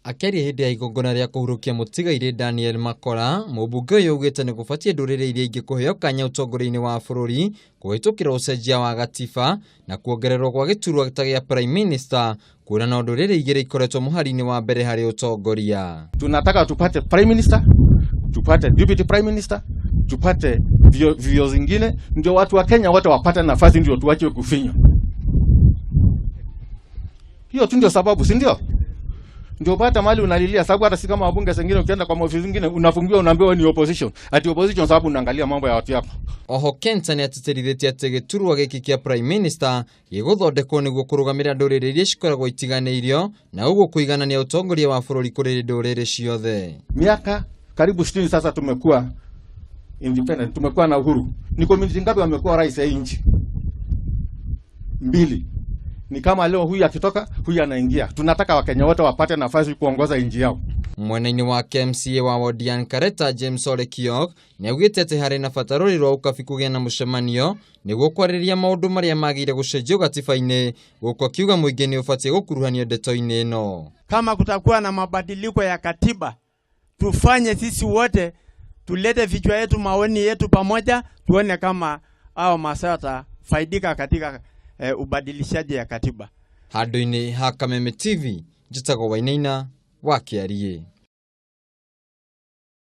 Akĩaria hĩndĩ ya igongona rĩa kũhurũkia mũtigairĩ Daniel Makora, mũmbunge ũyũ augĩte nĩ gũbatiĩ ndũrĩrĩ iria ingĩ kũheo kanya ũtongoria-inĩ wa bũrũri kũhĩtũkĩra ũcenjia wa gatiba na kuongererwo gwa gĩturwa ta gĩa Prime Minister, kuona no ndũrĩrĩ igĩrĩ ikoretwo mũhari-inĩ wa mbere harĩ ũtongoria. Tunataka tupate Prime Minister, tupate Deputy Prime Minister, tupate vio zingine, ndio watu wa Kenya wote wapate nafasi, ndio tuache kufinywa. Hiyo tu ndio sababu, si ndio? Ndio pata mali unalilia, sababu hata si kama wabunge zingine, ukienda kwa maofisi zingine unafungiwa, unaambiwa ni opposition. Ati opposition sababu unaangalia mambo ya watu yako. Oho Kenta nĩ atĩtĩrithĩtie atĩ gĩturwa gĩkĩ kĩa Prime Minister gĩgũthondekwo nĩguo kũrũgamĩrĩra ndũrĩrĩ iria cikoragwo itiganĩirio na ũguo kũiganania ũtongoria wa bũrũri kũrĩ ndũrĩrĩ ciothe. Miaka karibu 60 sasa tumekuwa independent, tumekuwa na uhuru. Ni community ngapi wamekuwa rais ya nchi? 2. Ni kama leo huyu akitoka, huyu anaingia. Tunataka Wakenya wote wapate nafasi kuongoza nchi yao. Mwena-inĩ wake MCA wa wodi ya Nkareta James Ole Kiok nĩaugĩte atĩ harĩ na bata rũrĩrĩ rwa Ukabi kũgĩa na mũcemanio nĩguo kwarĩrĩria maũndũ marĩa magĩrĩire gũcenjio gatiba-inĩ, gũkũ akiuga mũingĩ nĩ ũbatiĩ gũkuruhanio ndeto-inĩ ĩno. Kama kutakuwa na mabadiliko ya katiba, tufanye sisi wote, tulete vichwa yetu, maoni yetu pamoja, tuone kama hao Maasai watafaidika katika ubadilishaji ya katiba. Handũ-inĩ ha Kameme TV, njĩtagwo Wainaina wa Kĩariĩ.